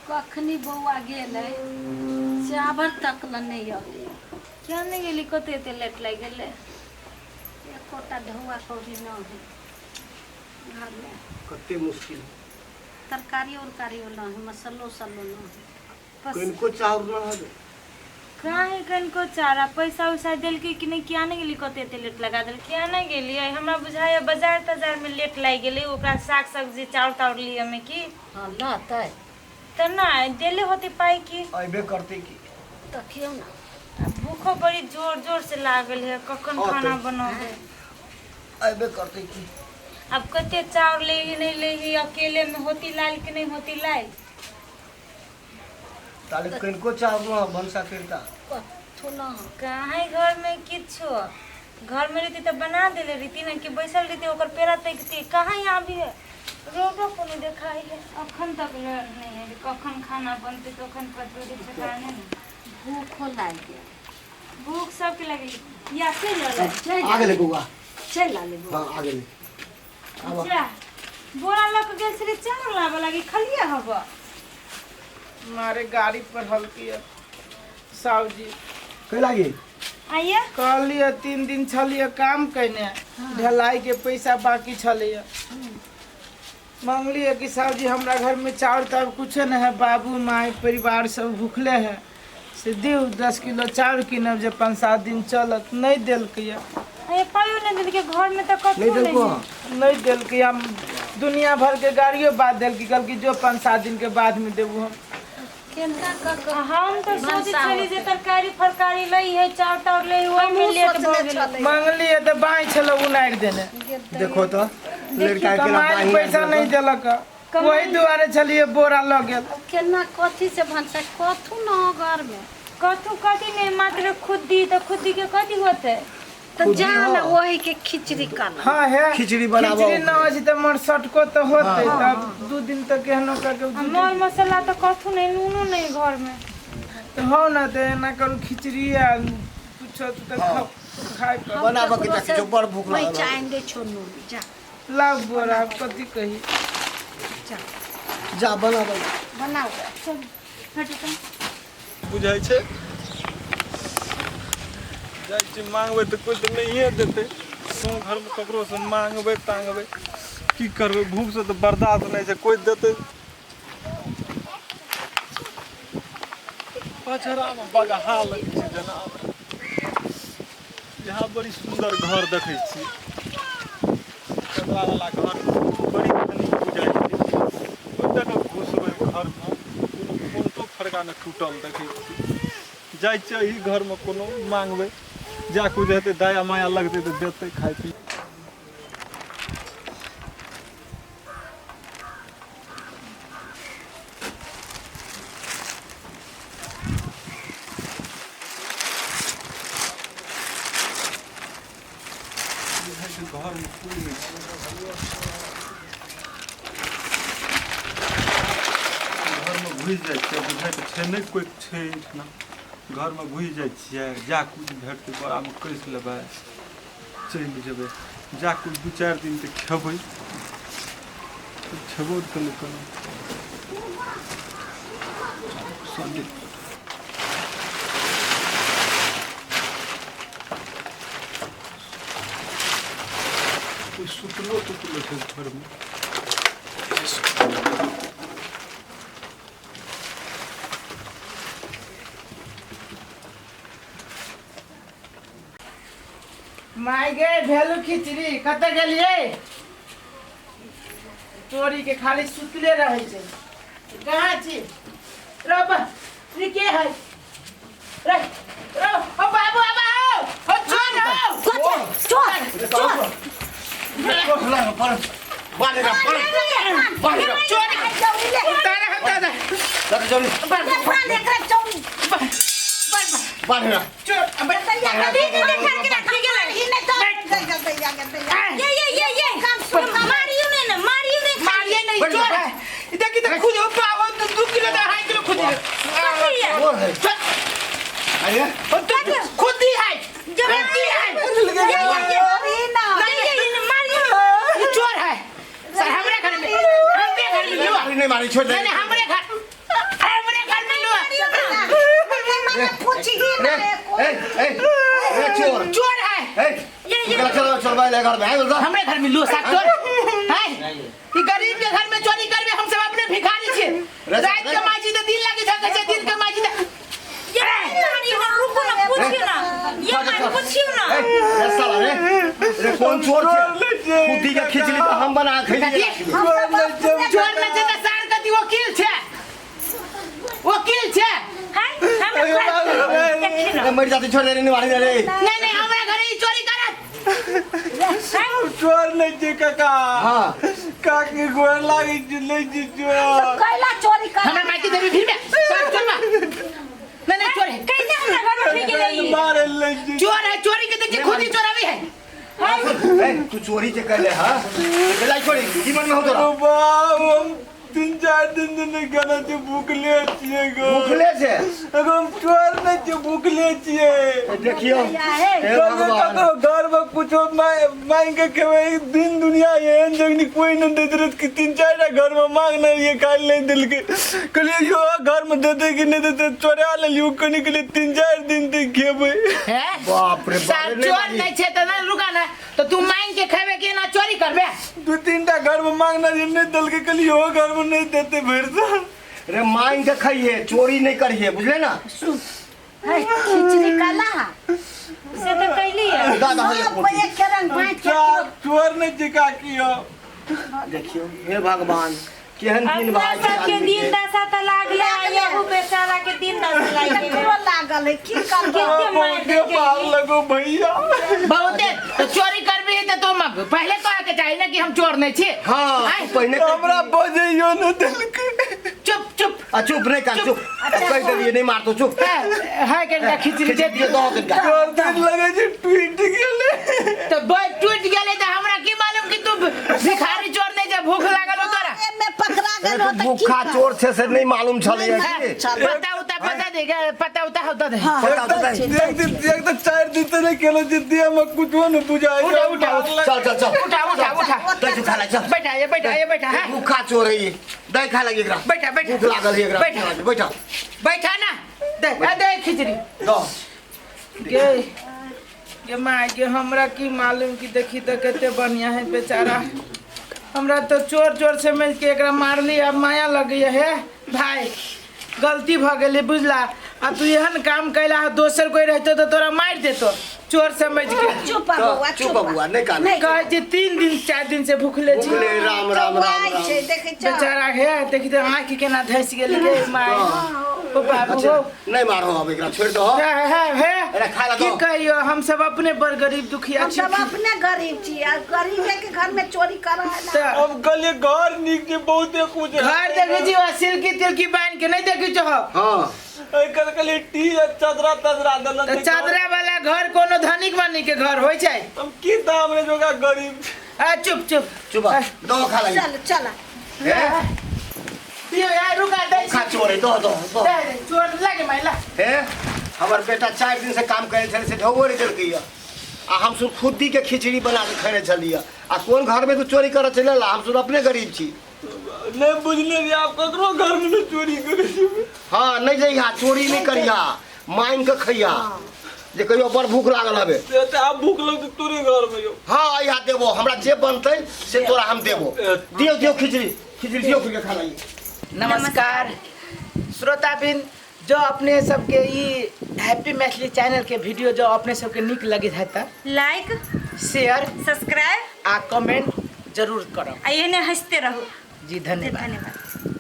कखनी बौआ गेलै से आबर तक ल नहि अबै। किया नहि गेली? कते एते लेट लागि गेलै? एकोटा ढौआ कौड़ी नहि है घरमे। कते मुश्किल। तरकारी उरकारी नहि है, मसल्लो उसल्लो नहि है। कनिको चाउर न हबे। काहे कनिको चारा पैसा उसा देलकै कि नहि? किया नहि गेली? कते एते लेट लगा देल? किया नहि गेलियै? हमरा बुझाइए बाजार ताजार मे लेट लागि गेलै ओकरा साग सब्जी चाउर ताउर लिअ मे की। हँ लतै तऽ नहि देले होतै पाइ की? अयबे करतै की। देखियौ ने। आ भूखो बड़ी जोर जोर से लागल है, कखन अतै। खाना बनबै? अयबे करतै की। आब कते चाउर लेही नहि लेही, अकेले में होती लाल कि नहीं होती लाल। ताले कनिको चाउर न भनसा करता। कथू न। कहाँ घर में किछो, घर में रहती तऽ बना देले रहती ने कि बैसल रहती ओकर पेड़ा तकती। कहाँ यहाँ भी है रोडो कोनो देखाई है अखन तक ले नहीं है। कखन खाना बनते, कखन कचौड़ी छकाने ने। भूखो लागि गेल। भूख सबके लगली या चलि रहलै। चलि आ गेलै बौआ। चलि आले बौआ। हँ आ गेलै, आबऽ। जा बोरा लऽ के गेल छलै चाउर लाबऽ लागी, खलिए हब। मारे गाड़ी पर हल्की है साहु जी। कै लागी? आइए। कहलिए 3 दिन छलिए काम कैने, ढलाई के पैसा बाकी छलिए। मांगलिए कि साहु जी हमरा घर में चाउर ताउर कुछ नहीं है, बाबू माई परिवार सब भूखले है, से दिउ 10 किलो चाउर कीनब जे 5-7 दिन चलत। नहीं देलकै। आइए पाइयो नहीं देलकै घर में तऽ कथू नहीं नहीं देलको? है। नहीं देलकै। हम दुनिया भर के गाड़ियो बाद देलकै, कहलकै जो 5-7 दिन के बाद में देबू हम। केना कऽ कऽ हम तऽ सोचै भनसा छली जे होतै। तरकारी फरकारी लै है, चाउर ताउर लै है, ओहिमे हमहूँ लेट भऽ सोचने गेलै। छलियै। मांगलिए तऽ बाँहि छलै उनारि देने। देखो तो लड़का के कमाइ पैसा नहीं देलक, वही दुआरे छलिए बोरा लऽ गेल। केना कथी से भनसा? कथू न हो घरमे। कथू कथी नहीं, मात्र खुद्दी तऽ खुद्दी के कथी होतै? तऽ जा ने ओही के खिचड़ी कर। हाँ है। खिचड़ी बनाबो। खिचड़ी न होइ छै तऽ मोर सटको तऽ होतै, तब 2 दिन तक केहनो करके आ मर मसाला तऽ कथू नहीं, नूनो नहीं घर में। तऽ हौ ने, तऽ एना करू खिचड़ी आ कुछो तऽ खाइ पर। बनाबऽ के चाही, जो बड़ भूख लागल पैसा है। आनि दै छौ नून, जा। लाउ बोरा, आब कथी कही। जा। जा बनाबऽ। बनाउ। चल हटू तऽ। बुझाइ छै जाइ छी मांगबै तऽ कोइ तऽ नहिए देतै। गाँव घरमे ककरोसँ मांगबै तांगबै की करबै? भूखसँ तऽ बर्दाश्त नहि छै, कोइ देतै? पछड़ामे बगहा लगै छै जेना। यहाँ बड़ी सुन्दर घर देखै छी, चदरावला घर बड़ी नीक बुझाइ छै। कोइ देखऽ घुसबै घरमे, कोनो फोटो फड़का नहि टूटल देखै छी। जाइ छियै एहि घरमे कोनो मांगबै, जा कुछ हेतै, दया माया लगतै तऽ देतै खाइ पी। बुझाइ छै घरमे कोइ नहि छै। घरमे घुसि जाइ छियै, बुझाइ तऽ छै नहि कोइ छै एहिठिना। घरमे घुसि जाइ छियै, जा किछु भेटतै बोरामे कसि लेबै, चलि जेबै। जा कुछ 2-4 दिन तऽ खेबै, खेबो तऽ केलकै कोनो सब्जी। कोइ सुतलो तुतलो छै घरमे? माय गे, भेलू खिचड़ी? कतऽ गेलियै? चोरी के खाली सुतले रहै छै। कहाँ छी? रह ई के है? रे रो ओ बाबू, आबा हो ओ चोर हो। चोर चोर। चोर उतारे हम दादा। चोर अबे। ये ये ये ये मारियो नहीं ना, मारियो नहीं। मारिए नहीं, चोर है। ई देखी तऽ खुद हो पाव तो 2 किलो 2.5 किलो खुद है। कथी है? अरे ओ तू खुद ही है, खुद ही है। ये ये ये मारियो। ई चोर है सर, हमरे घर में, हमरे घर में। नहीं मारी, छोड़ दे। नहीं नहीं, हमरे घर। रे ए ए रे चोर चोर है ए ये चलो चल भाई ले घर में आए हमरे घर में लो साक चोर है ई गरीब के घर में चोरी करबे हम सब अपने भिखारी छियै रात के माजी त दिन लागे छै दिन के माजी त ये कहानी हो रुको ना पूछियो ना ये मार पूछियो ना ए रे साला रे रे कौन चोर छे खुदी के खिचड़ी तो हम बना खैली चोर न छै त सार कति वकील छै वकील छै हाय हमरा देखियो ना रे मर जाती छोड़ दे रे निवारी रे नहीं नहीं हमरा घरे ई चोरी करत चोर नहीं छे काका हां काकी गोर लागे छै नहीं छे चोर कैला चोरी कर हमरा माटी देबी फिर में सार चोर बा नहीं नहीं चोर है कैसे हमरा घर में ठीक गेलै मारे ले छे चोर है चोरी के देखी खुद ही चोरावी है ए तू चोरी जे कहले हां बेलाई छोड़ी की मन में हो तोरा बाप हम 3-4 दिन से नहीं खाना छे भूखले छियै गो भूखले छे अगर हम चोर नहीं छे भूखले छियै देखियो हे भगवान ककरो घर में कुछो मांग के खेबै दिन दुनिया एहन जगनी कोई नहीं देते रहे कि 3-4 टा घर में मांगने रहिए खाइ नहीं देलकै कहलियै यो घर में देते कि नहीं देते चोरा लेलियै कनी के लिए 3-4 दिन तक खेबै हैं बाप रे बाप सार चोर नहीं छे त ना रुका ना तो तू मांग के खेबे कि ना चोरी करबे 2-3 टा घर में मांगना रहिए नहीं देलकै कहलियै यो घर में नहीं देते भरि साल रे मांग के खाइए चोरी नहीं करिए बुझले ना खिचड़ी काला से तो कैली है दादा हो सब कोई एक रंग बाँट के चोर नहीं छे काकी हो देखियो हे भगवान केहन दिन अपना भाई सबके दिन दशा त लागले आ यहू बेचारा के दिन दशा लागि गेलै ककरो लागल है की करबो कते मारि बहुते देलकै पार लगो भैया बहुते तो चोरी करबी त तो पहले कहे के चाही ना कि हम चोर नहीं छी हाँ आँय? पहले हमरा बजैयो न देलकै चुप चुप आ चुप नहीं कान चुप कह देलिए नहीं मारतो चुप है है के खिचड़ी दे दियो दो कनका चोर दिन लगे छै टूटि गेलै तो बस टूट गेलै त हमरा की मालूम कि तू भिखारी चोर नहीं जे भूख लागल हो तोरा एमे पकड़ा गेल हो त की भूखा चोर छे से नहीं मालूम छले नहीं कि पता उता पता देगा पता उता होता दे पता तो नहीं। एक दिन एक तो 4 दिन से नहीं खेलो जे देह में कुछो न बुझाय उठा, उठा, चल चल चल उठा उठा उठा दे तू खा ले चल बैठा ये बैठा ये बैठा है भूखा चोर है ये दे खा लगी एकरा बैठा बैठा भूख लागल है एकरा बैठा बैठा बैठा ना दे आ दे खिचड़ी दो गे गे माय गे हमरा की मालूम कि देखी त कते बढ़िया है बेचारा हमरा तो चोर चोर समझ के एकरा मारली अब माया लगैया हे भाई गलती भ गेलै बुझला आ तू एहन काम कैला दोसर कोई रहतो तो तोरा मारि देतो चोर समझ के चुप बबुआ चुप बबुआ नहीं कान नहीं कहै छै 3 दिन 4 दिन से भूखले छी भूखले राम राम राम राम छै देखै छ बेचारा हे देखी त आँखि केना धसि गेल गे my oh बाबू अच्छा हो नहीं मारो अब एकरा छोड़ दो हे हे हे एकरा खा ला की दो कहियो हम सब अपने बड़ गरीब दुखिया हम छी सब अपने गरीब छी आ गरीबे के घर में चोरी कर है ना तऽ हम कहलिए घर नीक छै बहुते कुछ घर देखै छी वहाँ सिल्की तिल्की बान्हि के नहीं देखै छहो हां एकर कहलिए टी आ चदरा तदरा देलन तऽ चादरा वाला घर कोनो धनिक मनी के घर होइ छै हम की दाम रे जोगा गरीब आ चुप चुप चुप दो खा लगी चल चल हे दियो यार रुका दै भूखा चोर है दो दो दो दे दे चोर लागे माइला हे हमर बेटा 4 दिन से काम करे छले से ढोबो नहीं देलकै आ हम सुन खुदी के खिचड़ी बना के खेने छलियै आ कोन घर में तू चोरी करे चले ला हम सुन अपने गरीब छी नहीं बुझले रे आप ककरो घर में नहीं चोरी करे छी हाँ नहीं जइहा चोरी नहीं करिहा मांग के खइहा जे कहियो बड़ भूख लागल हबे से तऽ आब भूख लगतै तोरे घर में यौ हाँ अइहा देबो हमरा जे बनतै से तोरा हम देबो दियो दियो खिचड़ी खिचड़ी दियो के खा लगी नमस्कार श्रोताबिन जो अपने सबके ई हैप्पी मैथिली चैनल के वीडियो जो अपने सबके नीक लगैत है तऽ लाइक शेयर सब्सक्राइब आ कमेंट जरूर करब आ एहने हंसते रहू जी धन्यवाद धन्यवाद।